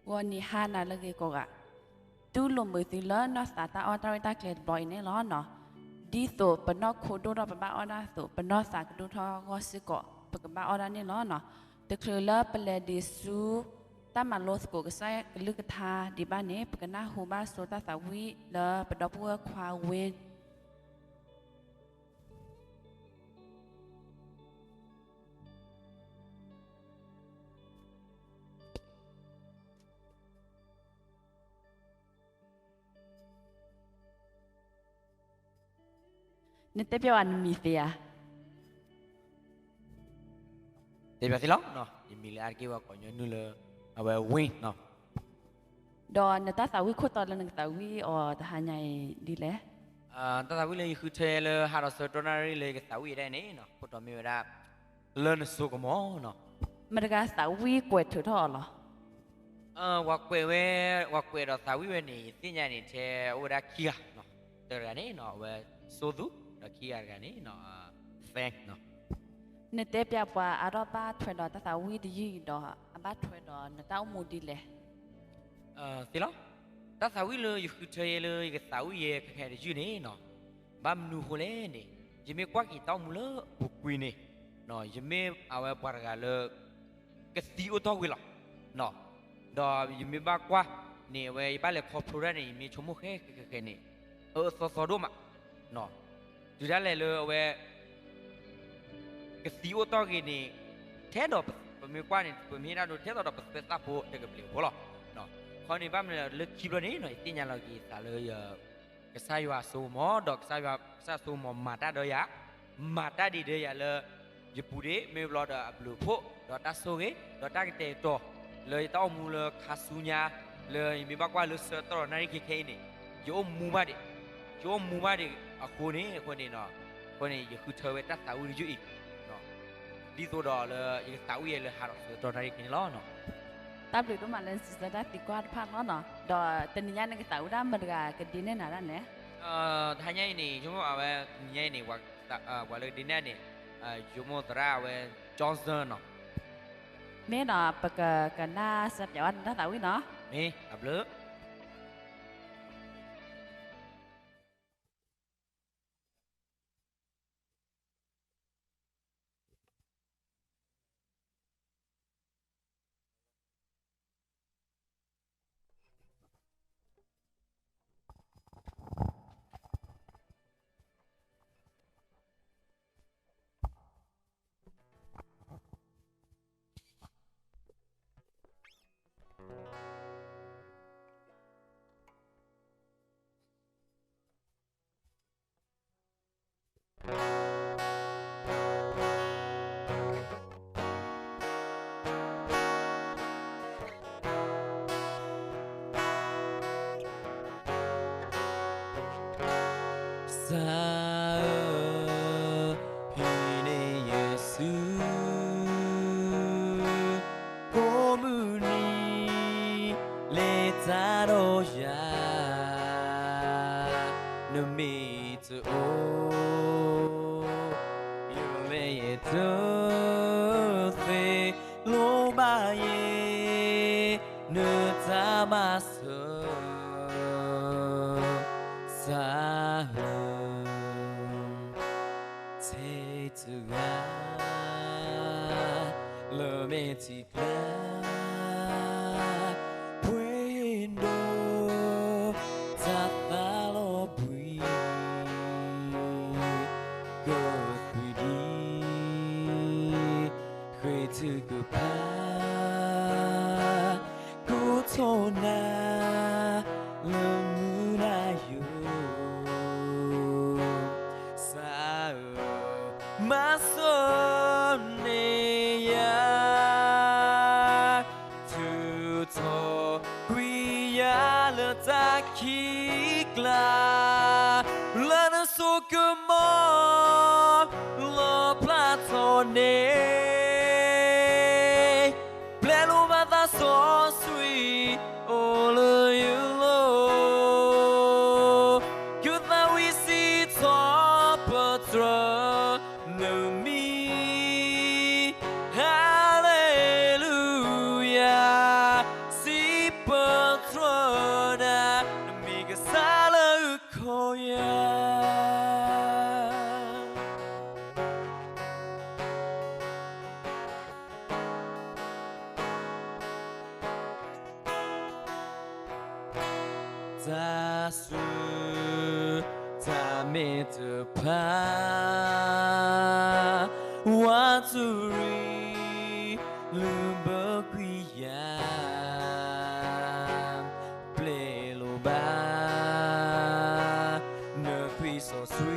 ဂီၤနံၤဟါနၤလၢအဂ့ၤကိးဂၤ, တူၢ်လိာ်မုာ်သုလၢနီၢ်သးတၢ်အီၣ်တၢ်ရ့တၢ်ကျဲၤတဘျီအံၤန့ၣ်လီၤနီၤ. ဒ်သိးပနီၢ်ခိဒိၣ်ထီၣ်ပဘၣ်အီၣ်ဒၣ်အသိး ပနီၢ်သးကဒိၣ်ထီၣ်ဂီၢ်စ့ၢ်ကီး ပကဘၣ်အီၣ်ဒၣ်န့ၣ်လီၤနီၤ. တချုးလၢပလဲၤဒံးဆူ တၢ်မၤလိသကိးကစၢ်ယွၤကလုၢ်ကထါဒံးဘၣ်န့ၣ် ပကနၢ်ဟူဘၣ်ဆိတၢ်သးဝံၣ်လၢပဒီပုၢ်ဝဲၢ်ခွါဝ့ၢ် နတဲပျဲဝဲနမံၤသ့ဧါ. တဲပျဲသ့လီၤ, ယမံၤလၢအါတက့ၢ်ဝဲကိးညီနုၢ်လၢ အဝဲဝ့ၢ်နီၤ. ဒီးနတၢ်သးဝံၣ်ခိၣ်တီလၢနကသးဝံၣ်အီၤတဟါညါအံၤဒ်လဲၣ်. တၢ်သးဝံၣ်လၢယဃုထၢလၢဟါဒီးဆၢကတီၢ်နၣ်ရံၣ်လၢယကသးဝံၣ်အီၤဒၣ်န့ၣ်နီၤ ခိၣ်တီမ့ၢ်ဝဲဒၣ် လၢနစိကမီၤနီၤ. မတၤတဂၤသးဝံၣ်ကွဲးထုးထီၣ်အီၤလီၤ. ဝၤကွဲးဝဲ, ဝၤကွဲးဒီးသးဝံၣ်ဝဲန့ၣ် ယသ့ၣ်ညါန့ၣ် ထဲအိၣ်ဝဲဒၣ်ခံဂၤနီၤ. တဂၤန့ၣ်နီၤ အဝဲစိသူ, ဒီးခံဂၤတဂၤန့ၣ်နီၤ သဲနီၤ. နတဲပျဲပှၤအါထီၣ်ဘၣ်ထွဲဒီးတၢ်သးဝံၣ်တယုၢ်အံၤဒီး အဘၣ်ထွဲဒီးနတၢ်အိၣ်မူဒ်လဲၣ်. သ့လီၤ, တၢ်သးဝံၣ်လၢယဃုထၢယဲလၢယကသးဝံၣ်ယဲခဲခဲတယုၢ်န့ၣ်နီၤ, ဘၣ်မနုၤအဃိလဲၣ်န့ၣ် ယမ့ၢ်ကွၢ်က့ၤတၢ်အိၣ်မူလၢအပူၤကွံာ်န့ၣ် ယမ့ၢ်အဝဲပှၤတဂၤလၢ ကသံအိၣ်တီၢ်ဂ့ၤလီၤ. ဒီးယမ့ၢ်ဘၣ်ကွၢ်န့ၣ် အဝဲယဘၣ်လဲၤခီဖျိတၢ်န့ၣ် ယမ့ၢ်ဆိကမိၣ်ဃဲဃဲဃဲဃဲန့ၣ် အအၢအသီသီဒိၣ်မး. တုၤဒၣ်လဲာ်လၢအဝဲ ကသံအိၣ်တီၢ်ဂ့ၤန့ၣ် ထဲဒီးပမ့ၢ်ကွၢ်န့ၣ် ပမ့ၢ်ဒၣ်ဒိ ထဲသိးဒီးပသးပှၢ်ဖိတကဘျံးဖိလီၤ. ခီန့ၣ်ဘၣ်မနုၤလဲၣ် လၢခံဘျီန့ၣ်နီၤ ယသ့ၣ်ညါလီၤက့ၤယသးလၢယ ကစၢ်ယွၤအစိကမီၤ ဒီးကစၢ်ယွၤ ကစၢ်အစိကမီၤမၤတၢ်ဒီးယၤ, မၤတၢ်ဒ်ဒီးယၤလၢ ယပူၤဒ့ၣ် မ့ၢ်ဘျီဒီးအဘျုးအဖှိၣ် ဒီးတၢ်ဆိၣ်ဂ့ၤ ဒီးတၢ်ကတဲာ်ကတီၤ လၢယတၢ်အိၣ်မူလၢခါဆူညါ လၢယမ့ၢ်ဘၣ်ကွၢ်လၢဆၢကတီၢ်နၣ်ရံၣ်ခဲခဲအံၤန့ၣ် ယအိၣ်မူဘၣ်ဒံး, ယအိၣ်မူဘၣ်ဒံးအဃိန့ၣ် အဃိန့ၣ်နီၤ အဃိန့ၣ် ယဃုထၢဝဲတၢ်သးဝံၣ်တယုၢ်အံၤ ဒ်သိးဒီးလၢယကသးဝံၣ်ယဲလၢဟါဒီးဆၢကတီၢ်နၣ်ရံၣ်ခဲန့ၣ်လီၤ. တၢ်ဘျုးဒိၣ်မးလၢနစံးဆၢတၢ်သံကွၢ်တဖၣ်လီၤနီၤ. ဒီးတနံၤညါန့ၣ် နကသးဝံၣ်ဒၣ်မတၤတဂၤကဒုးနဲၣ်နၤဒၣ်လဲၣ်. တဟါညါအံၤန့ၣ် ယဆိကမိၣ်အဝဲ တနံၤညါအံၤန့ၣ် ပှၤလၢကဒုးနဲၣ်န့ၣ် ယဆိကမိၣ်သရၣ်အဝဲ Johnson နီၤ. မ့ၢ်နီၤ ပကကနၣ်စၢၤပၠးဝဲနတၢ်သးဝံၣ်နီၤ. မ့ၢ်အဘျုး ကစၢ်ဧၢ, ဟံးန့ၢ်ယစု ကိးမုၢ်နံၤ လဲၤတၢ်ဒီးယၤ နမ့ၢ်တအိၣ် ယလဲၤယဲတသ့ လိၣ်ဘၣ်ယဲ နတၢ်မၤစၢၤ ကစၢ်ဧၢ, ထဲတဂၤ လၢမဲာ်ထံကျါ ပှဲၤဒီးတၢ်သးလီၤဘှံး ကသွံၣ်ဒံး ဃ့ထုကဖၣ် ကိးထီၣ်နၤ လၢမုၢ်နၤယိာ် ကစၢ်ဧၢ, မၤစၢၤန့ၢ်ယၤ ထုးထီၣ်ကွံာ်ယၤလၢတၢ်ခံးကျါ လၢနစိကမီၤ လီၣ်ဖျါထီၣ်န့ၣ် ပျဲလိာ်ဘၣ်သးစီဆှံ အိၣ်လၢယလိၤ ကသးဝံၣ်စံးထီၣ်ပတြၢၤနမံၤ ဟါလ့လူယၤ စံး တၢ်စူၢ်တၢ်မ့ၢ်တဖၣ်, ဝးတရံး လုၢ်ဘၢကွံာ်ယၤ, ပျဲလိာ်ဘၣ် နခွံစီဆှံ,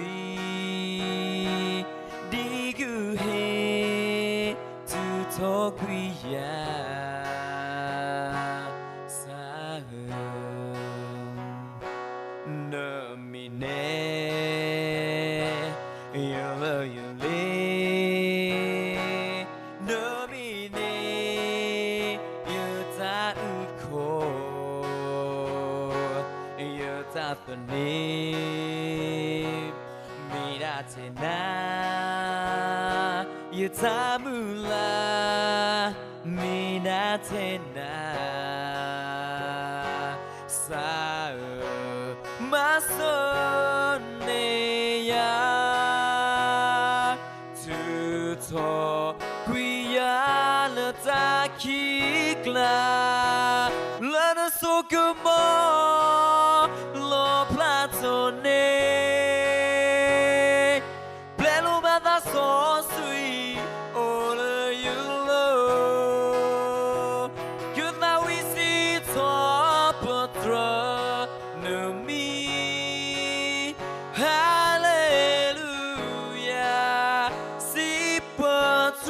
ဒ်ကုၢ်ဟ့ၣ် ထုးထီကွံာ်ယၤ, ကစၢ်ဧၢ, နမ့ၢ်န့ၣ် ယလၢယလ့, နမ့ၢ်န့ၣ် ယတၢ်အုၣ်ကီၤ, ယတၢ်သန့ၤ မ့ၢ်ဒၣ်ထဲနၤ, ယတၢ်မုၢ်လၢ် မ့ၢ်ဒၣ်ထဲနၤ, ကစၢ်ဧၢ, မၤစၢၤန့ၢ်ယၤ, ထုးထီကွံာ်ယၤ လၢတၢ်ခံးကျါ, လၢနစိကမီၤ လီၣ်ဖျါထီၣ်န့ၣ်, ပျဲလိာ်ဘၣ်သးစီဆှံ အိၣ်လၢယလိၤ, ကသးဝံၣ်စံးထီၣ်ပတြၢၤ နမံၤ, ဟါလ့လူယၤ, စံးပတြၢၤ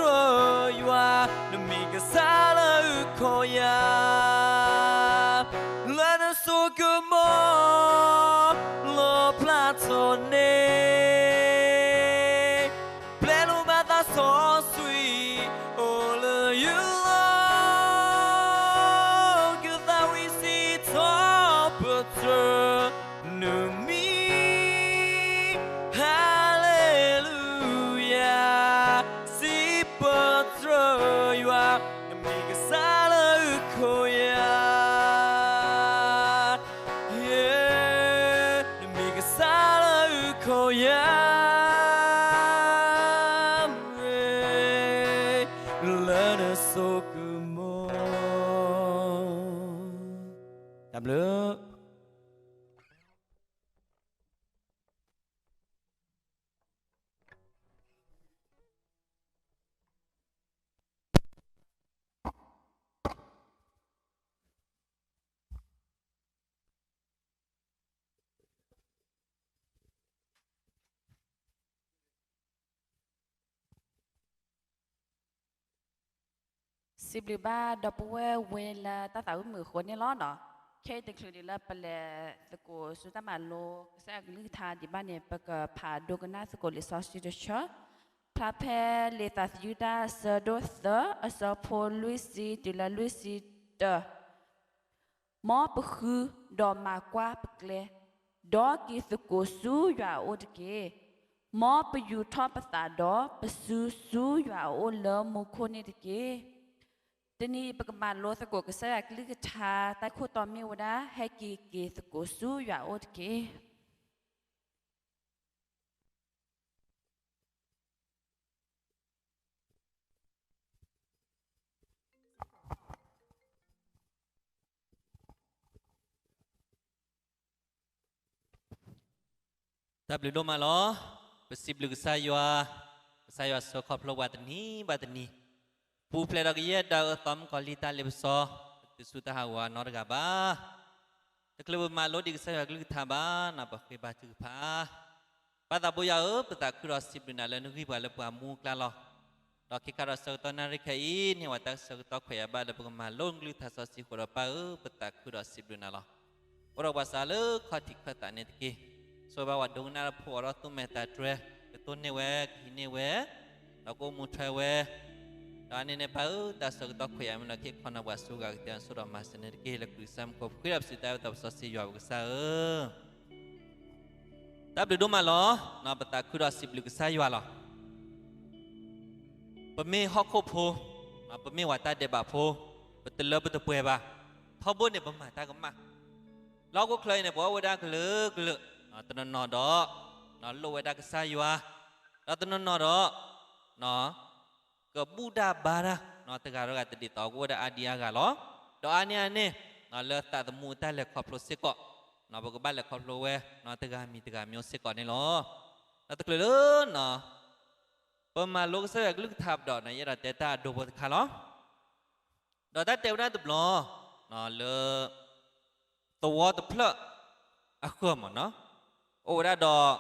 ယွၤ, နမ့ၢ်ကစၢ်လၢအုၣ်ကီၤယၤ, လၢနစိကမီၤ လီၣ်ဖျါထီၣ်န့ၣ်, ပျဲလိာ်ဘၣ်သးစီဆှံ အိၣ်လၢယလိၤ, ကသးဝံၣ်စံးထီၣ်ပတြၢၤ နမံၤ, ဟါလ့လူယၤ, စံးပတြၢၤယွၤ, နမ့ၢ်ကစၢ်လၢအုၣ်ကီၤယၤ, နမ့ၢ်ကစၢ်လၢအုၣ်ကီၤယၤ, လၢနစိကမီၤ, တၢ်ဘျုး စံးဘျုးဘၣ်ဒီပုၢ်ဝဲၢ်ဝဲလၢတၢ်သးဝံၣ်မုာ်အဃိန့ၣ်လီၤနီၤ. ခဲအံၤတချုးဒံးလၢပလဲၤသကိးဆူတၢ်မၤလိကစၢ်ယွၤကလုၢ်ကထါဒံးဘၣ်န့ၣ် ပကဖးဒိကနၣ်သကိးလံာ်စီဆှံတဆၢ, ဖျါဖဲလံာ်သးသယုၢ်တၢ်ဆၢဒိၣ်သၢ အဆၢဖိလွံၢ်ဆံတုၤလၢလွံၢ်ဆံတၢ, မ်ပဃုဒီးမၤကွၢ်ပကျဲ, ဒီးက့ၤသကိးဆူယွၤအအိၣ်တက့ၢ်. မ်ပယူၤထီၣ်ပသးဒီးပစုဆူယွၤအအိၣ်လၢမူခိၣ်န့ၣ်တက့ၢ်. တနံၤအံၤပကမၤလိသကိးကစၢ်ယွၤကလုၢ်ကထါ တၢ်ခိၣ်တီမ့ၢ်ဝဲဒၣ် ဟဲက့ၤက့ၤသကိးဆူယွၤအအိၣ်တက့ၢ်. တၢ်ဘျုးဒိၣ်မးလီၤ. ပစံးဘျုးကစၢ်ယွၤ, ကစၢ်ယွၤဆိၣ်ခီဖျိပှၤတနံၤဘၣ်တနံၤ, ပူၤဖျဲးဒီးကယဲၢ်ဒၣ်အၢသီမုၢ်ကီၤလံၢ်တၢ်လ့ပစီ, ပတုၤဆူတၢ်ဟးဂီၤအနီတဂၤဘၣ်. တချုးပမၤလိဒံးကစၢ်ယွၤကလုၢ်ကထါဘၣ်န့ၣ် ပဃ့ဘါထုကဖၣ်. ပၢ်သးဘိယွၤဧၢ, ပသးခုဒီးစံးဘျုးနၤလၢနဂံၢ်ပှၤလၢပှၤမူအကျါလီၤ. ဒီးခဲခါဒီးဆၢကတီၢ်နၣ်ရံၣ်ခဲအံၤန့ၣ် ပှၤတၢ်ဆၢကတီၢ်ခွဲးယာ်ဘၣ်လၢပကမၤလိနကလုၢ်ကထါစီဆှံအဃိဒီး ပၢ်ဧၢ, ပသးခုဒီးစံးဘျုးနၤလီၤ. အိၣ်ဒီးပှၤစးလၢခီၣ်ထံးခၢၣ်သးန့ၣ်တက့ၢ်. ဆိၣ်ဂ့ၤဘၣ်ပှၤဒိကနၣ်တၢ်ဖိအိၣ်ဒီးသူၣ်မဲာ်သးတြဲၤ, ကတိၢ်န့ၢ်ဝဲ, ကဟံးန့ၢ်ဝဲ, ဒီးကအိၣ်မူထွဲဝဲ, ဒီးအန့ၣ်န့ၣ် ပၢ်ဧၢ, တၢ်ဆၢကတီၢ်ခွဲးယာ်မ့ၢ်လီၤက့ၤခီနီၤပှၤဆူဂၤကတၢၢ်ဆိၣ်ဒီးမၤစၢၤန့ၣ်တက့ၢ်. လၢကလုၢ်ကစၢ်မူခိၣ် ပဃ့ဒီးပစံးတၢ်အၢသီပစီဆှံယွၤပကစၢ်ဧၢ. တၢ်ဘျုးဒိၣ်မးလီၤ. ပသးခုဒီးစံးဘျုးကစၢ်ယွၤလီၤ. ပမ့ၢ်ဟီၣ်ခိၣ်ဖိ, ပမ့ၢ်ပှၤတၢ်ဒဲးဘးဖိ, ပတလၢပတပှဲၤဘၣ်. ထီဘိန့ၣ် ပမၤတၢ်ကမၣ်. လၢဟီၣ်ခိၣ်ချၢအံၤန့ၣ် ပအိၣ်ဝဲဒၣ်ကလုာ်ကလုာ်, တနီၤနီၤဒီး လိၣ်ဝဲဒၣ်ကစၢ်ယွၤ, ဒီးတနီၤနီၤဒီး ကဘူၣ်တၢ်ဘါတၢ်, တဂၤဒီးတဂၤတဒ်သိး ကအိၣ်ဝဲဒၣ်အါဒံအါဂၤလီၤ. ဒီးအါန့ၢ်အန့ၣ် လၢသးသမူအတၢ်လဲၤခီဖျိစ့ၢ်ကီး, ပကဘၣ်လဲၤခီဖျိဝဲ တဂၤမံၤတဂၤမံၤစ့ၢ်ကီးန့ၣ်လီၤ. ဒီးတချုးလၢ ပမၤလိကစၢ်ယွၤကလုၢ်ကထါပဒီးန့ၣ် ယအဲၣ်ဒိးတဲတၢ်အဒိဖိတခါလီၤ. ဒီးတၢ်တဲဝဲဒၣ်တဘျီ လၢ သဝီတဖျၢၣ်အဃၢၤမ့ၢ်နီၤ, အိၣ်ဝဲဒၣ်ဒီး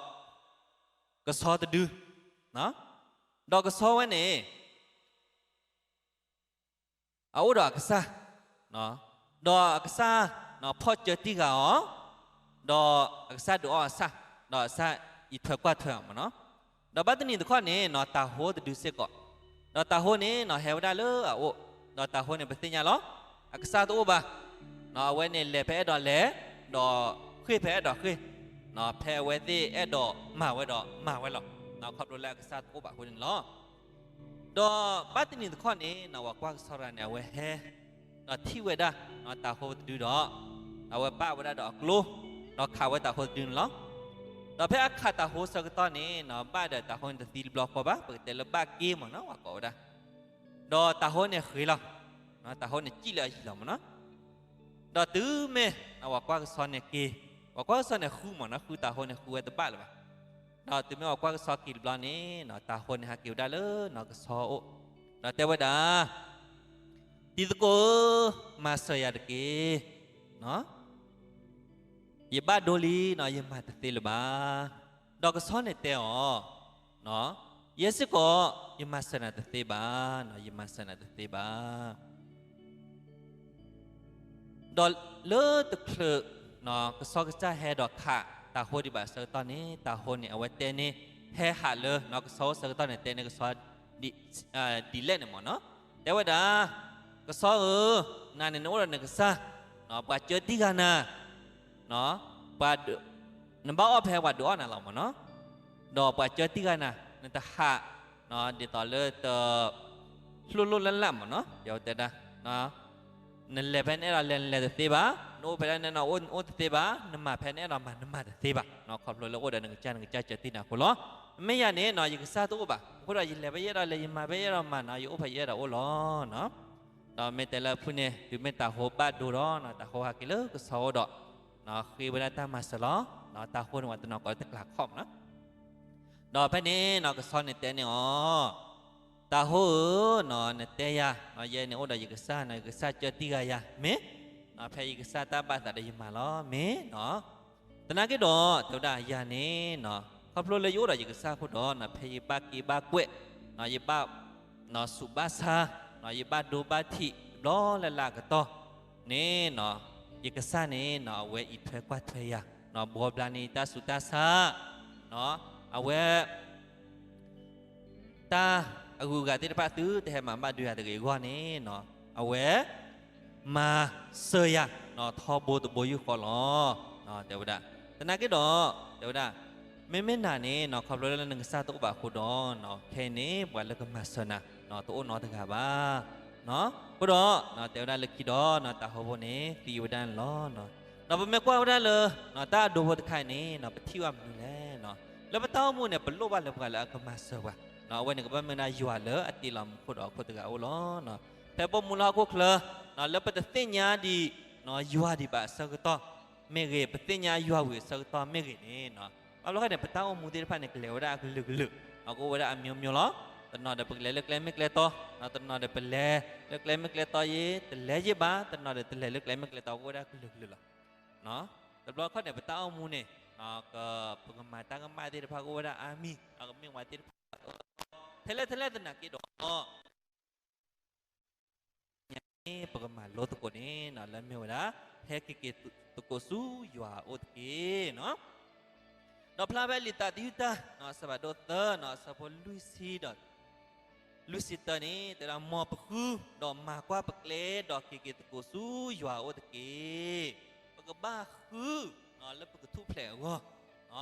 ကဆီတဒု, ဒီးကဆီဝဲန့ၣ် အအိၣ်ဒီးအကစၢ်, ဒီးအကစၢ် ဖီၣ်စၢတံၢ်ဂၤအီၤ, ဒီးအကစၢ်ဒုးအီၣ်အဆၣ်, ဒီးအဆၣ်အံးထွဲကွၢ်ထွဲအီၤမ့ၢ်နီၤ. ဒီးဘၣ်တနံၤတခီန့ၣ်နီၤ တၤဟိတဒုစ့ၢ်ကီး, ဒီးတၤဟိန့ၣ်နီၤ ဟဲဝဲဒၣ်လၢအအိၣ်, ဒီးတၤဟိန့ၣ်ပသ့ၣ်ညါလီၤ, အကစၢ်တအိၣ်ဘၣ်, အဝဲန့ၣ်လဲၤဖဲအဲၣ်ဒိးလဲၤ, ဒီးဃ့ၢ်ဖဲအဲၣ်ဒိးဃ့ၢ်, ဖဲအဝဲသ့ၣ်အဲၣ်ဒိးမၤဝဲဒီးမၤဝဲလီၤ. ခီဖျိလၢအကစၢ်တအိၣ်ဘၣ်အဃိန့ၣ်လီၤ. ဒီးဘၣ်တနံၤတခီန့ၣ်နီၤ ပှၤကွၢ်ကဆီတဂၤန့ၣ် အဝဲဟဲ ဒီးထံၣ်ဝဲဒၣ် တၤဟိတဒုဒီး အဝဲပာ်ဝဲဒၣ်ဒီးအကျိ ဒီးခးဝဲတၤဟိတဒုန့ၣ်လီၤ. ဒီးဖဲအခးတၤဟိဆၢကတီၢ်န့ၣ်နီၤ ဘၣ်ဒီးတၤဟိန့ၣ်တသံတဘျီဃီဘၣ်, ပကတဲလၢဘၣ်က့မ့ၢ်နီၤ ပှၤကိးဝဲဒၣ်, ဒီးတၤဟိန့ၣ်ဃ့လီၤ, တၤဟိန့ၣ်စံၣ်လၢအယံၤလီၤမ့ၢ်နီၤ. ဒီးတုၤမ့ၢ် ပှၤကွၢ်ကဆီန့ၣ်က့ၤ, ပှၤကွၢ်ကဆီန့ၣ်ဃုမ့ၢ်နီၤ, ဃုတၤဟိန့ၣ်ဃုဝဲတဘၣ်လၢၤဘၣ်. ဒီးတုၤမ့ၢ်ပှၤကွၢ်ကဆီက့ၤတဘျီန့ၣ်နီၤ တၤဟိန့ၣ်ဟဲက့ၤဝဲဒၣ်လၢနီၤကဆီအိၣ်, ဒီးတဲဝဲဒၣ် တံၤသကိးဧၢ, မၤစၢၤယၤတက့ၢ်. ယဘၣ်ဒိလံနီၤ, ယမၤတသ့လၢၤဘၣ်. ဒီးကဆီန့ၣ်တဲအီၤ, ယဲစ့ၢ်ကီး ယမၤစၢၤနၤတသ့ဘၣ်, ယမၤစၢၤနၤတသ့ဘၣ်. ဒီးလၢတချုး ကဆီကစၢ်ဟဲဒီးခးတၤဟိဒံးဘၣ်အဆၢကတီၢ်န့ၣ် တၤဟိန့ၣ် အဝဲတဲန့ၢ် ဟဲဟးလၢနီၤကဆီအိၣ်ဆၢကတီၢ်န့ၣ် တဲန့ၢ်ကဆီ ဒ်လဲၣ်န့ၣ်မ့ၢ်နီၤ, တဲဝဲဒၣ်, ကဆီဧၢ, နၤန့ၣ်နအိၣ်ဒီးနကစၢ်, ပှၤစၢတံၢ်ဂၤနၤ, ပှၤ နဘၣ်အီၣ်ဖဲပှၤဒုးအီၣ်နၤလီၤမ့ၢ်နီၤ, ဒီးပှၤစၢတံၢ်ဂၤနၤ, နတဟး ဒ်သိးလၢတ လိၣ်လိၣ်လၢ်လၢ်မ့ၢ်နီၤ, ယတဲဒၣ်, နလဲၤဖဲနအဲၣ်ဒိးလဲၤ နလဲၤတသ့ဘၣ်, နအိၣ်ဖဲနအဲၣ်ဒိးအိၣ် နအိၣ်တသ့ဘၣ်, နမၤဖဲနအဲၣ်ဒိးမၤ နမၤတသ့ဘၣ်, ခီဖျိလၢအိၣ်ဒီးနကစၢ် နကစၢ်စၢတံၢ်နၤအဃိလီၤ. မ့ၢ်ယၤန့ၣ်နီၤ ယကစၢ်တအိၣ်ဘၣ်, အဃိဒီးယလဲၤဖဲယအဲၣ်ဒိးလဲၤ ယမၤဖဲယအဲၣ်ဒိးမၤနီၤ ယအိၣ်ဖဲယအဲၣ်ဒိးအိၣ်လီၤ. ဒီးမ့ၢ်တဲလၢအဖုၣ်န့ၣ် တုၤမ့ၢ်တၤဟိဘၣ်ဒိဒီး တၤဟိဟဲက့ၤလၢကဆီအိၣ်ဒီး ဃ့ဝဲဒၣ်တၢ်မၤစၢၤလီၤ. တၤဟိန့ၣ် ပှၤတနီၤကိးလၢတကျးခီၣ်မ့ၢ်နီၤ, ဒီးဖဲန့ၣ်နီၤ ကဆီန့ၣ်တဲန့ၢ်အီၤ, တၤဟိဧၢ, နတဲယၤ, ယဲန့ၣ်အိၣ်ဒီးယကစၢ်နီၤ, ယကစၢ်စၢတံၢ်ဂၤယၤ မ့ၢ်, ဖဲယကစၢ်တၢ်ဘၣ်သးဒီးယမၤလီၤ မ့ၢ်နီၤ. သနာ်က့ဒီး တဲဝဲဒၣ်ယၤန့ၣ်နီၤ ခီဖျိလၢယအိၣ်ဒီးယကစၢ်အဃိဒီးနီၤ ဖဲယဘၣ်က့ဘၣ်ကွဲၢ်, ယဘၣ် စူးဘၣ်ဆါ, ယဘၣ်ဒိဘၣ်ထံးတဘျီလၢ်လၢ်အကတီၢ်န့ၣ်နီၤ, ယကစၢ်န့ၣ်နီၤ အဝဲအံးထွဲကွၢ်ထွဲယၤ, ဘှီဘျါန့ၢ်တၢ်ဆူးတၢ်ဆါ, အဝဲ တၢ်အဂုၤအဂၤသ့ၣ်တဖၣ်သုတဟဲမၤဘၣ်ဒိယၤတဂ့ၤအဂီၢ်န့ၣ်, အဝဲ မၤစၢၤယၤ ထီဘိတဘိယူၢ်ဃီလီၤ. တဲဝဲဒၣ်, သနာ်က့ဒီး တဲဝဲဒၣ်, မ့မ့ၢ်နၤန့ၣ်နီၤ ခီဖျိလၢနကစၢ်တအိၣ်ဘၣ်အဃိဒီး, ခဲအံၤန့ၣ် ပှၤလၢကမၤစၢၤနၤ တအိၣ်နီတဂၤဘၣ်. အဃိဒီး တဲဝဲဒၣ်လၢခံဒီး တၤဟိဖိန့ၣ် သံဝဲဒၣ်န့ၣ်လီၤ. ဒီးပမ့ၢ်ကွၢ်ဝဲဒၣ်လၢ တၢ်အဒိဖိတခါအံၤန့ၣ် ပထံၣ်ဘၣ်မနုၤလဲၣ်. လၢပတၢ်အိၣ်မူန့ၣ် ပလိၣ်ဘၣ်လၢပှၤလၢအကမၤစၢၤပှၤ, အဝဲန့ၣ်ကဘၣ်မ့ၢ်ဝဲဒၣ်ယွၤလၢအတ့လီၤမူခိၣ်ဒီးဟီၣ်ခိၣ်တဂၤအအိၣ်လီၤ. ဖဲပအိၣ်မူလၢဟီၣ်ခိၣ်ချၢ လၢပတသ့ၣ်ညါဒံး ယွၤဒံးဘၣ်အဆၢကတီၢ်မ့ၢ်ဂ့ၤ, ပသ့ၣ်ညါယွၤဝံၤအဆၢကတီၢ်မ့ၢ်ဂ့ၤန့ၣ်, ဘၣ်ဘျီခါန့ၣ် ပတၢ်အိၣ်မူသ့ၣ်တဖၣ်န့ၣ် ကလဲၤဝဲဒၣ်အကလုာ်ကလုာ်, ကအိၣ်ဝဲဒၣ်အမျိုးမျိုးလီၤ. တနီၤဒီးပကလဲၤလၢကျဲမ့ၢ်ကျဲတီ, တနီၤဒီးပလဲၤလၢကျဲမ့ၢ်ကျဲတီယ့ၣ် တလဲၤယ့ၣ်ဘၣ်, တနီၤဒီးတလဲၤလၢကျဲမ့ၢ်ကျဲတီ ကအိၣ်ဝဲဒၣ်ကလုာ်ကလုာ်လီၤ. တဘျီခီန့ၣ် ပတၢ်အိၣ်မူန့ၣ် ပကမၤတၢ်ကမၣ်သ့ၣ်တဖၣ်ကအိၣ်ဝဲဒၣ်အါမံၤ, ကမ့ၢ်ဝဲသ့ၣ်တဖၣ် ထဲလဲၣ်ထဲလဲၣ်သနာ်က့ဒီး န့ၣ် ပကမၤလိသကိးန့ၣ် လၢမ့ၢ်ဝဲဒၣ် ဟဲက့ၤက့ၤသကိးဆူယွၤအအိၣ်တက့ၢ်. ဒီးဖျါဖဲလံာ်သးသယုၢ်တၢ် အဆၢဖးဒိၣ်သၢ အဆၢဖိလွံၢ်ဆံဒီး လွံၢ်ဆံတၢန့ၣ် တဲဝဲဒၣ် မ်ပဃု ဒီးမၤကွၢ်ပကျဲ ဒီးက့ၤက့ၤသကိးဆူယွၤအအိၣ်တက့ၢ်. ပကဘၣ်ဃု လၢပကထူၣ်ဖျဲးအဂီၢ်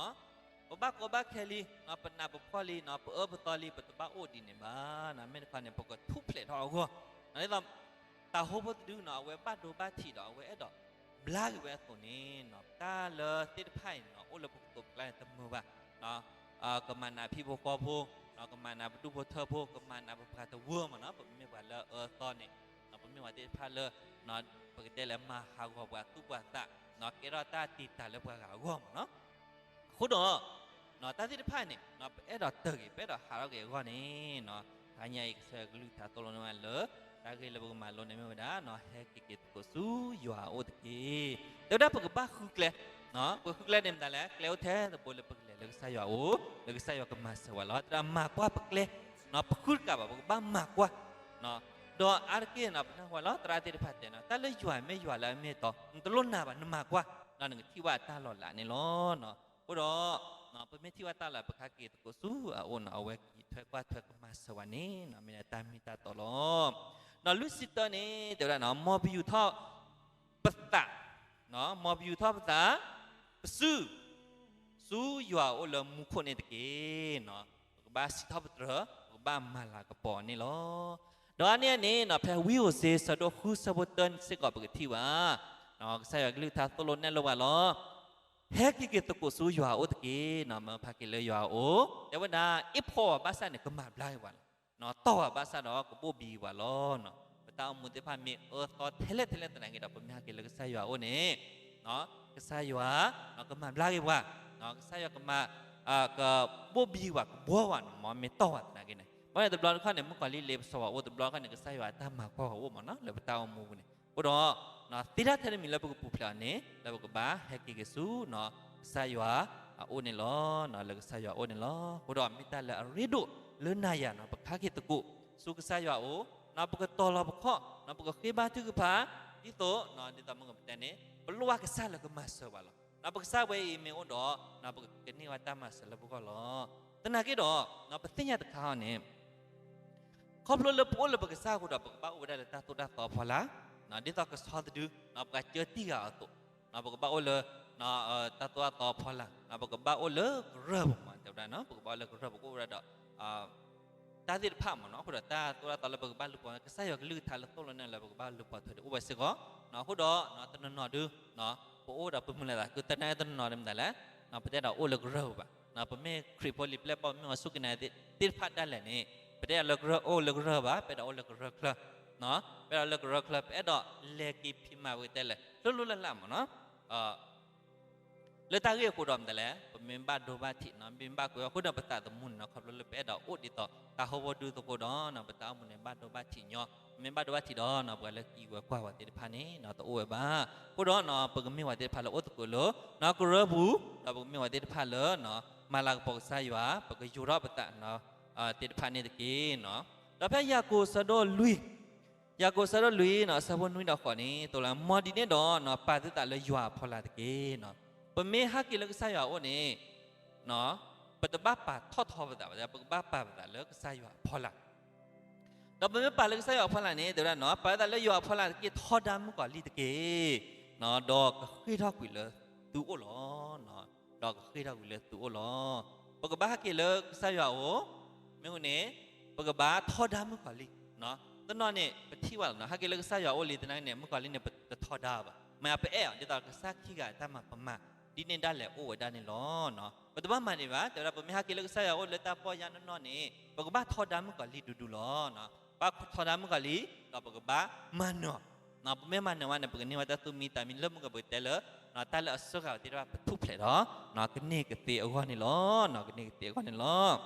ပဘၣ်ကီဘၣ်ခဲလံ, ပနးပဖှီၣ်လံ, ပအၢပသီလံ, ပတဘၣ်အိၣ်ဒ်န့ၣ်ဘၣ်. မ့ၢ်တခီန့ၣ် ပကထူၣ်ဖျဲးထီၣ်အဂီၢ်, ဒ်သိး တၤဟိဖိတဒုန့ၣ် အဝဲဘၣ်ဒိဘၣ်ထံးဒီး အဝဲအဲၣ်ဒိးဘျါက့ၤဝဲအသိးန့ၣ်, တၢ်လၢသ့ၣ်တဖၣ်အံၤန့ၣ် အိၣ်လၢပကတိၤပကျါန့ၣ်တမုာ်ဘၣ်. ကမၤနးဖံဖိဃီဖိ, ကမၤနးပဒူၣ်ဖိထၢဖိ, ကမၤနးပပှၤတဝၢမ့ၢ်နီၤ, ပမ့ၢ်ပှၤလၢအအၢအသီန့ၣ်, ပမ့ၢ်ပှၤသ့ၣ်တဖၣ်လၢ ပကတဲလၢမၤဟးဂီၤပှၤသူၣ်ပှၤသး, ကဲထီၣ်တၢ်တံာ်တာ်လၢပှၤဂၤအဂီၢ်မ့ၢ်နီၤ. အဃိဒီး တၢ်သ့ၣ်တဖၣ်န့ၣ် ပအဲၣ်ဒိးတၢၢ်က့ၤ ပအဲၣ်ဒိးဟးထီၣ်က့ၤအဂီၢ်န့ၣ်, တဟါညါအံၤ ကစၢ်ယွၤကလုၢ်ကထါသိၣ်လိန့ၢ်ဝဲလၢ တၢ်ဂ့ၢ်လၢပကမၤလိန့ၣ်မ့ၢ်ဝဲဒၣ် ဟဲက့ၤက့ၤသကိးဆူယွၤအအိၣ်တက့ၢ်. တဲဝဲဒၣ်ပကဘၣ်ဃုကျဲ, ပဃုကျဲန့ၣ်မတၤလဲၣ်, ကျဲအိၣ်ထဲတဘိလၢပကလဲၤလၢကစၢ်ယွၤအအိၣ်, လၢကစၢ်ယွၤကမၤစၢၤဝဲလီၤ. တဲဒၣ်မၤကွၢ်ပကျဲ, ပဃုတကးဘၣ် ပကဘၣ်မၤကွၢ် ဒီးအါတက့ၢ်န့ၣ် ပနၢ်ဟူဝဲလီၤ သရၣ်သ့ၣ်တဖၣ်တဲန့ၣ် တၢ်လၢယွၤမ့ၢ်ယွၤလၢအမ့ၢ်အတီ, နတလိၣ်နာ်ဘၣ် နမၤကွၢ်, ဒီးနကထံၣ်ဘၣ်အတၢ်လီၤလးန့ၣ်လီၤ. အဃိဒီး ပမ့ၢ်ထံၣ်ဘၣ်တၢ်လီၤ ပကဟဲက့ၤသကိးဆူအအိၣ်န့ၣ် အဝဲက့ၤထွဲကွၢ်ထွဲကမၤစၢၤဝဲန့ၣ် မ့ၢ်ဒၣ်တၢ်မ့ၢ်တၢ်တီလီၤ. ဒီးလွံၢ်ဆံတၢန့ၣ် တဲဝဲဒၣ် မ်ပယူၤထီၣ်ပသး, မ်ပယူၤထီၣ်ပသး, ပစု ဆူယွၤအအိၣ်လၢမူခိၣ်န့ၣ်တက့ၢ်. ပကဘၣ်စံးထီၣ်ပတြၢၤ, ပကဘၣ်မၤလၤကပီၤန့ၣ်လီၤ. ဒီးအန့ၣ်န့ၣ် ဖဲဝံဧိၤစ့ ဆၢဒိၣ်ဃု ဆၢဖိတၢစ့ၢ်ကီး ပကထံၣ်ဘၣ် ကစၢ်ယွၤကလုၢ်ကထါသိၣ်လိနဲၣ်လိပှၤလီၤ. ဟဲက့ၤက့ၤသကိးဆူယွၤအအိၣ်တက့ၢ်. မ့ၢ်ဖးက့ၤလၢယွၤအအိၣ် တဲဝဲဒၣ် အ့ၣ်ဖီဝဲဘၣ်ဆၣ်န့ၣ် ကမၤဘျါက့ၤပှၤလီၤ. တီၢ်ဝဲဘၣ်ဆၣ်ဒီး ကဘိၣ်ဘံပှၤလီၤ. ပတၢ်အိၣ်မူသ့ၣ်တဖၣ်မ့ၢ်အၢသီထဲလဲၣ်ထဲလဲၣ်သနာ်က့ဒီး ပမ့ၢ်ဟဲက့ၤလၢကစၢ်ယွၤအအိၣ်န့ၣ် ကစၢ်ယွၤ ကမၤဘျါက့ၤပှၤ, ကစၢ်ယွၤကမၤ ကဘိၣ်ဘံပှၤ ကဘှီပှၤန့ၣ် မ့ၢ်တီၢ်ဝဲသနာ်က့န့ၣ်. ဘၣ်န့ၣ်တဘျီတခီၣ်န့ၣ် မုၣ်ကီၤလံၢ်လ့ပစီပှၤအိၣ် တဘျီတခီၣ်န့ၣ် ကစၢ်ယွၤအတၢ်မၤကွၢ်ပှၤအိၣ်မ့ၢ်နီၤ လၢပတၢ်အိၣ်မူပူၤန့ၣ်. အဃိဒီး သ့တၢ်ထဲတမံၤလၢပကပူၤဖျဲးအီၤန့ၣ် လၢပကဘၣ်ဟဲက့ၤက့ၤဆူ ကစၢ်ယွၤအအိၣ်န့ၣ်လီၤ. လၢကစၢ်ယွၤအအိၣ်န့ၣ်လီၤ. အဃိဒီးမ့ၢ်တၢ်လၢအရ့ဒိၣ်လၢနၤယၤနီၤ ပကဟဲက့ၤသကိး ဆူကစၢ်ယွၤအအိၣ်, ပကတီၤလီၤပခီၣ်, ပကဃ့ဘါထုကဖၣ်, ဒ်သိး ဒ်သိးမုၢ်ကပတဲန့ၣ် ပလိၣ်ဘၣ်ကစၢ်လၢကမၤစၢၤပှၤလီၤ. ပကစၢ်ဝဲအံၤမ့ၢ်အိၣ်ဒီး ပကကန့ၢ်ဝဲတၢ်မၤစၢၤလၢပဂီၢ်လီၤ. သနာ်က့ဒီး ပသ့ၣ်ညါတခါအီၤန့ၣ် ခီဖျိလၢပအိၣ်လၢပကစၢ်အဃိဒီး ပကဘၣ်အိၣ်ဝဲဒၣ်လၢတၢ်သိၣ်တၢ်သီအဖီလာ်, ဒ်သိးကဆီတဒု ပှၤကၢတံၢ်ဂၤအသိး, ပကဘၣ်အိၣ်လၢ တၢ်သိၣ်တၢ်သီအဖီလာ်, ပကဘၣ်အိၣ်လၢကရၢၢ်ပူၤမး တဲဝဲဒၣ်, ပကဘၣ်အိၣ်လၢကရၢၢ်ပူၤ ကအိၣ်ဝဲဒၣ်ဒီး တၢ်သ့ၣ်တဖၣ်မးနီၤ. အဃိဒီးတၢ်သိၣ်တၢ်သီလၢပကဘၣ်လူၤပိာ်ထွဲ ကစၢ်ယွၤကလုၢ်ကထါလၢသိၣ်လိနဲၣ်လၢပကဘၣ်လူၤပိာ်ထွဲဒီးအိၣ်ဝဲစ့ၢ်ကီး. အဃိဒီး တနီၤနီၤဒု ပအိၣ်ဒီးပမုၢ်လၢ်သး ကတၢၢ်န့ၣ်တနီၤနီၤဒ်မတၤလဲၣ်, ပတအဲၣ်ဒိးအိၣ်လၢကရၢၢ်ပူၤဘၣ်. ပမ့ၢ်ခရံာ်ဖိလံၤပျဲၢ်ဘီၣ် ပမ့ၢ်အိၣ်ဆူၣ်က့ၤနာ်က့ၤသ့ၣ်တဖၣ်ဒၣ်လဲာ်န့ၣ် ပတအဲၣ်ဒိးလၢကရၢၢ် အိၣ်လၢကရၢၢ်ဘၣ်, ပအဲၣ်ဒိးအိၣ်လၢကရၢၢ်ချၢ, ပအဲၣ်ဒိးလၢကရၢၢ်ချၢ ပအဲၣ်ဒိးလဲၤက့ၤဖံးမၤဝဲတဲလဲၣ် လိၣ်လိၣ်လၢ်လၢ်မးနီၤ. လၢတၢ်ဂ့ၢ်အဃိဒီးမတၤလဲၣ်, ပမ့ၢ်ဘၣ်ဒိဘၣ်ထံးနီၤ မ့ၢ်ဘၣ်ကွဲးအဃိဒီးပသးသမူန့ၣ်နီၤ ခီဖျိလၢပအဲၣ်ဒိးအိၣ်ဒ်သိးတၢ်ဟီၣ်ဖိဒူသကိးဒီး ပတၢ်အိၣ်မူန့ၣ်ဘၣ်ဒိဘၣ်ထံးညီ, ပမ့ၢ်ဘၣ်ဒိဘၣ်ထံးဒီး ပှၤလၢကံးဝဲကွၢ်ဝဲသ့ၣ်တဖၣ်န့ၣ် တအိၣ်ဝဲဘၣ်. အဃိဒီး ပကမ့ၢ်ဝဲသ့ၣ်တဖၣ်လၢအိၣ်သကိးလၢ ကရၢၢ်ပူၤ, ဒီးပကမ့ၢ်ဝဲသ့ၣ်တဖၣ်လၢ မၤလၤကပီၤကစၢ်ယွၤ ပကယိးထီၣ်ပသးသ့ၣ်တဖၣ်န့ၣ်တက့ၢ်. ဒီးဖဲယၤကိာ်ဆၢဒိၣ်လွံၢ် ယၤကိာ်ဆၢဒိၣ်လွံၢ်နီၤ အဆၢဖိနွံဒီးဃိးန့ၣ် သိးလၢ မ်ဒ်န့ၣ်ဒီး ပာ်သုသးလၢယွၤအဖီလာ်တက့ၢ်. ပမ့ၢ်ဟဲက့ၤလၢကစၢ်ယွၤအအိၣ်န့ၣ် ပတဘၣ်ပာ်ထီၣ်ထီပသးဘၣ်, ပကဘၣ်ပာ်ပသးလၢကစၢ်ယွၤအဖီလာ်. ဒီးပမ့ၢ်ပာ်လၢကစၢ်ယွၤအဖီလာ်န့ၣ် တဲဝဲဒၣ်နီၤ ပာ်သုသးလၢယွၤအဖီလာ်တက့ၢ်, ထီဒါမုၣ်ကီၤလံၢ်တက့ၢ်, ဒီးကဃ့ၢ်ထီၣ်ကွံာ်လၢသုအိၣ်လီၤ. ဒီးကဃ့ၢ်ထီၣ်ကွံာ်လၢသုအိၣ်လီၤ. ပကဘၣ်ဟဲက့ၤလၢကစၢ်ယွၤအအိၣ်, မ့ၢ်ဝံၤန့ၣ် ပကဘၣ်ထီဒါမုၣ်ကီၤလံၢ်. တနီၤန့ၣ် ပထံၣ်ဘၣ်လီၤနီၤ ဟဲက့ၤလၢကစၢ်ယွၤအအိၣ်လံ သနာ်က့န့ၣ် မုၣ်ကီၤလံၢ်န့ၣ် ပတထီဒါအီၤဘၣ်. မ့ၢ်ပအဲၣ်အီၤ ဒ်သိးကစၢ်ခံဂၤအတၢ်မၤပမၤ ဒ်န့ၣ်ဒၣ်လဲာ်အိၣ်ဝဲဒၣ်န့ၣ်လီၤ. ပတဘၣ်မၤန့ၣ်ဘၣ်, တဲဝဲဒၣ် ပမ့ၢ်ဟဲက့ၤလၢကစၢ်ယွၤအအိၣ်လၢတၢ်ပီၢ်ယၢ်နီၢ်နီၢ်န့ၣ် ပကဘၣ်ထီဒါမုၣ်ကီၤလံၢ်ဒူဒူလီၤ. ဘၣ်ထီဒါမုၣ်ကီၤလံၢ် ဒီးပကဘၣ်မၤနၢၤအီၤ. ပမ့ၢ်မၤနၢၤဝဲန့ၣ် ပကန့ၢ်ဝဲတၢ်သူၣ်မံသးမံလၢမုၢ်ကပတဲလၢ တၢ်လၢအစၢဃာ်ဝဲသ့ၣ်တဖၣ်ပထူၣ်ဖျဲးဒီး ကန့ၢ်ကသ့အဂီၢ်န့ၣ်လီၤ. ကန့ၢ်ကသ့အဂီၢ်န့ၣ်လီၤ.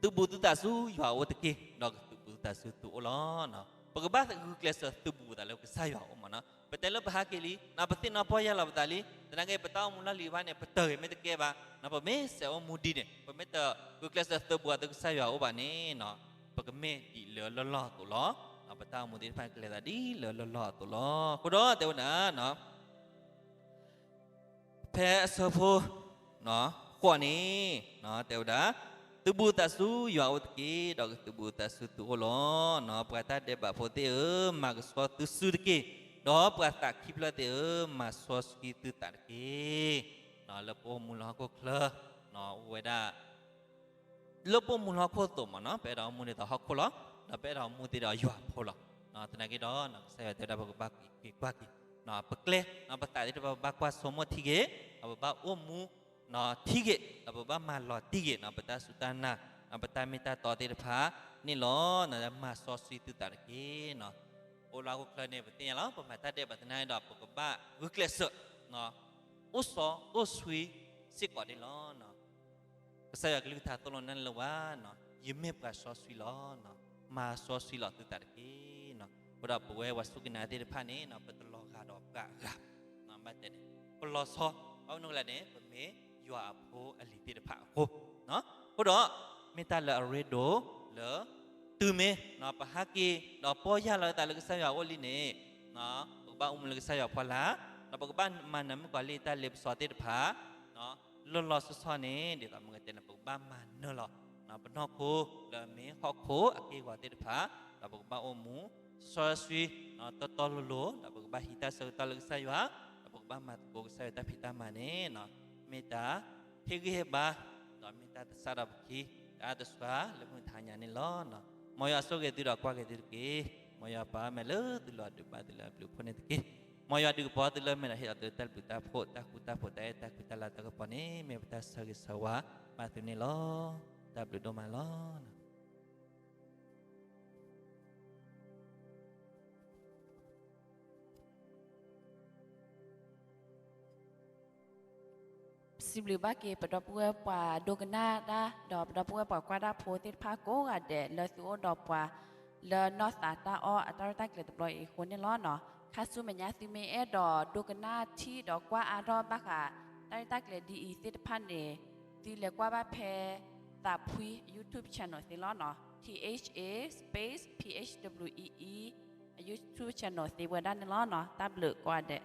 သုးဘူးသုသးဆူယွၤအအိၣ်တက့ၢ်, ဒီးကသုးဘူးသုသးဆူသုအိၣ်လီၤ. ပကဘၣ်ဂုာ်ကျဲးစၢးသုးဘူးပသးလၢကစၢ်ယွၤအအိၣ်မးနီၤ. ပတဲလၢပဟဲက့ၤလံ, ပသ့ၣ်နီၣ်ပီၢ်ယၢ်လီၤပသးလံ, သနာ်က့ပတၢ်အိၣ်မူလီၢ်လံၤတဖၣ်န့ၣ် ပတၢၢ်ဂ့ၤမ့ၢ်တကဲဘၣ်, ပမ့ၢ်စဲးအိၣ်မူဒ်န့ၣ် ပမ့ၢ်တဂုာ်ကျဲးစၢးသုးဘူးအီၤလၢကစၢ်ယွၤအအိၣ်ဘၣ်န့ၣ် ပကမ့ၢ်ဒ်လၢလီၢ်လီၢ်အသိးလီၤ. ပတၢ်အိၣ်မူသ့ၣ်တဖၣ်ကလဲၤသးဒ်လၢလီၢ်လီၢ်အသိးလီၤ. အဃိဒီးတဲဝဲဒၣ် ဖဲအဆၢဖိ ဃိးန့ၣ် တဲဝဲဒၣ်, သုးဘူးသးဆူယွၤအအိၣ်တက့ၢ်, ဒီးကသုးဘူးသးဆူသုအိၣ်လီၤ. ပှၤတၢ်ဒဲးဘးဖိသ့ၣ်ဧၢ, မၤကဆှီသုစုတက့ၢ်, ဒီးပှၤသးခံဖျၢၣ်သ့ၣ်ဧၢ, မၤစီဆှံသုသးတက့ၢ်. လၢပအိၣ်မူလၢဟီၣ်ခိၣ်ချၢ အိၣ်ဝဲဒၣ် လၢပအိၣ်မူလၢဟီၣ်ခိၣ်အသိးမးနီၤ ပအဲၣ်ဒိးအိၣ်မူဒ်သိးဟီၣ်ခိၣ်လီၤ. ဒီးပအဲၣ်ဒိးအိၣ်မူဒ်သိးယွၤဖိလီၤ. သနာ်က့ဒီး ကစၢ်ယွၤတဲဝဲဒၣ် ပကဘၣ်က့ၤကွၢ်က့ၤ ပကျဲ ပသးသ့ၣ်တဖၣ် ပဘၣ်ကွၢ်ဆိကမိၣ်ထံဂ့ၤ, ပဘၣ်အိၣ်မူထံဂ့ၤ, ဒီးပဘၣ်မၤလီၤတံၢ်ဂ့ၤ ပတၢ်စူၢ်တၢ်နာ် ပတၢ်မ့ၢ်တၢ်တီသ့ၣ်တဖၣ်န့ၣ်လီၤ. မၤစီဆှံသုသးတက့ၢ်. အိၣ်လၢဟီၣ်ခိၣ်ချၢန့ၣ် ပသ့ၣ်ညါလီၤ, ပမၤတၢ်ဒဲးဘးသနာ်က့ဒီး ပကဘၣ်ဂုာ်ကျဲးစၢး အိၣ်စီအိၣ်ဆှံစ့ၢ်ကီးန့ၣ်လီၤ. ကစၢ်ယွၤကလုၢ်ကထါသိၣ်လိနဲၣ်လၢပှၤ, ယမ့ၢ်ပှၤစီဆှံလီၤ, မၤစီဆှံလီၤသုသးတက့ၢ်. အဃိဒီးပဝဲပှၤစူၢ်က့ၤနာ်သ့ၣ်တဖၣ်န့ၣ် ပတလီၤဂာ်ဒီးပှၤအဂၤ, ဘၣ်တဲန့ၣ် ပလီၤဆီ, ဘၣ်မနုၤလဲၣ်န့ၣ် ပမ့ၢ်ယွၤအဖိအလံၤသ့ၣ်တဖၣ်အဃိ, အဃိဒီး မ့ၢ်တၢ်လၢအရ့ဒိၣ်လၢ တုၤမ့ၢ် ပဟးက့ၤဒီးပီၢ်ယၢ်လီၤသးလၢကစၢ်ယွၤအအိၣ်လံန့ၣ်, ပကဘၣ်အိၣ်မူလၢကစၢ်ယွၤဖီလာ်, ဒီးပကဘၣ်မၤနၢၤမုၣ်ကီၤလံၢ်တၢ်လ့ပစီသ့ၣ်တဖၣ် လီၤလီၤဆီဆီန့ၣ် ဒ်သိးမ့ၢ်ဂ့ၤတဲန့ၣ် ပကဘၣ်မၤနၢၤလီၤ ပနီၢ်ခိလၢအမ့ၢ်ဟီၣ်ခိၣ်အက့ၢ်အဂီၤသ့ၣ်တဖၣ်, ဒီးပကဘၣ်အိၣ်မူ စီဆှံ တီတီလိၤလိၤ, ဒီးပကဘၣ်ဟံးတၢ်ဆၢကတီၢ်လၢကစၢ်ယွၤ, ဒီးပကဘၣ်မၤသကိးကစၢ်ယွၤတၢ်ဖံးတၢ်မၤန့ၣ်, မ့ၢ်တၢ်ဟ့ၣ်ဂံၢ်ဟ့ၣ်ဘါ, ဒီးမ့ၢ်တၢ်သဆၣ်ဒီးပခံ, တၢ်အါတစှၤလၢမုၢ်တဟါညါန့ၣ်လီၤ. မ်ယွၤဆိၣ်ဂ့ၤသုဒီးကွၢ်က့ၤသုတက့ၢ်. မ်ယွၤပာ်အီၤမဲာ်လၢသုလီၤဒုးဘၣ်သုလၢအဘျုးအဖှိၣ်န့ၣ်တက့ၢ်. မ်ယွၤဒုးကပီၤသုလၢမဲာ်ဒီးဟ့ၣ်လီၤသုတၢ်ဘျုးတၢ်ဖှိၣ် တၢ်ဃူတၢ်ဖိး တၢ်အဲၣ်တၢ်ကွံတၢ်လၤတၢ်ကပီၤန့ၣ် မ့ၢ်ပတၢ်ဆၢဂ့ၤဆၢဝါဘၣ်သုန့ၣ်လီၤ. တၢ်ဘျုးဒိၣ်မးလီၤ. စံးဘျုးဘၣ်က့ၤ ပဒီပုၢ်ဝဲၢ်ပှၤဒိကနၣ်တၢ် ဒီးပဒီပုၢ်ဝဲၢ်ပှၤကွၢ်တၢ်ဖိသ့ၣ်တဖၣ်ကိးဂၤဒဲး လၢသုအိၣ်ဒီးပှၤ လၢနီၢ်သးတၢ်အီၣ်အတၢ်ရဲၣ်တၢ်ကျဲၤတဘျီအံၤအဃိန့ၣ်လီၤ. ခါဆူမဲာ်ညါသုမ့ၢ်အဲၣ်ဒိးဒိကနၣ်ထံဒီးကွၢ်အါထီၣ်ဘၣ်ဃး တၢ်ရဲၣ်တၢ်ကျဲၤဒ်အံၤသ့ၣ်တဖၣ်န့ၣ် သုလဲၤကွၢ်ဘၣ်ဖဲ သးဖှံ YouTube channel သ့လီၤနီၤ. T H A space P H W E E YouTube channel သ့ဝဲဒၣ်န့ၣ်လီၤနီၤ. တၢ်ဘျုးကိးဂၤဒဲး.